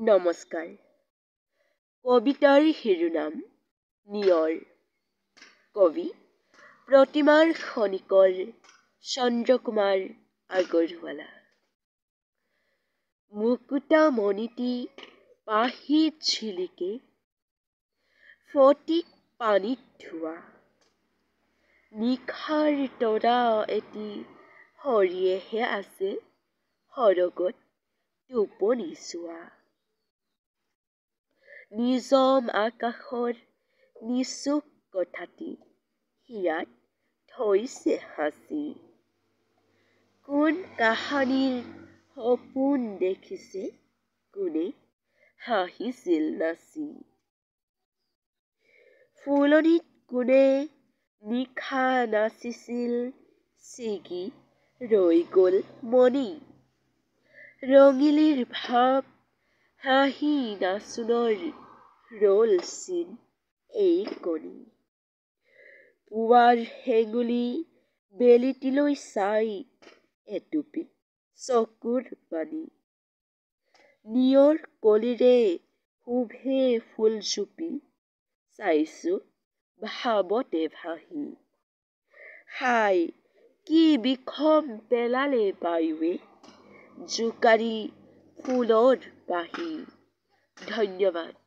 নমস্কাৰ। কবিতাৰ শিৰোনাম নিয়ৰ। কবি প্ৰতিমাৰ খনিকৰ চন্দ্ৰকুমাৰ আগৰৱালা। মুকুতা মণিটি পাহিত ঝিলিকে ফটিক পানীত ধোৱা, নিশাৰ তৰা এটি সৰিয়েহে আছে সৰগত টোপনি যোৱা। নিজম আকাশৰ নিচুক কথাটি হিয়াত থৈছে সাঁচি, কোন কাহানিৰ সপোন দেখিছে, কোনে হাঁহিছিল নাচি। ফুলনিত কোনে নিশা নাচিছিল ছিগি ৰৈ গ'ল মণি, ৰঙিলীৰ ভাৱ হাঁহি নাচোনৰ ৰ'ল চিন এইকণি। পুৱাৰ হেঙুলি বেলিটিলৈ চাই এটুপি চকুৰ পানী, নিয়ৰ কলিৰে শোভে ফুলজুপি চাইছোঁ ভাৱতে ভাহি। হায়, কি বিষম পেলালে বায়ুৱে জোকাৰি ফুলৰ পাহি। ধন্যবাদ।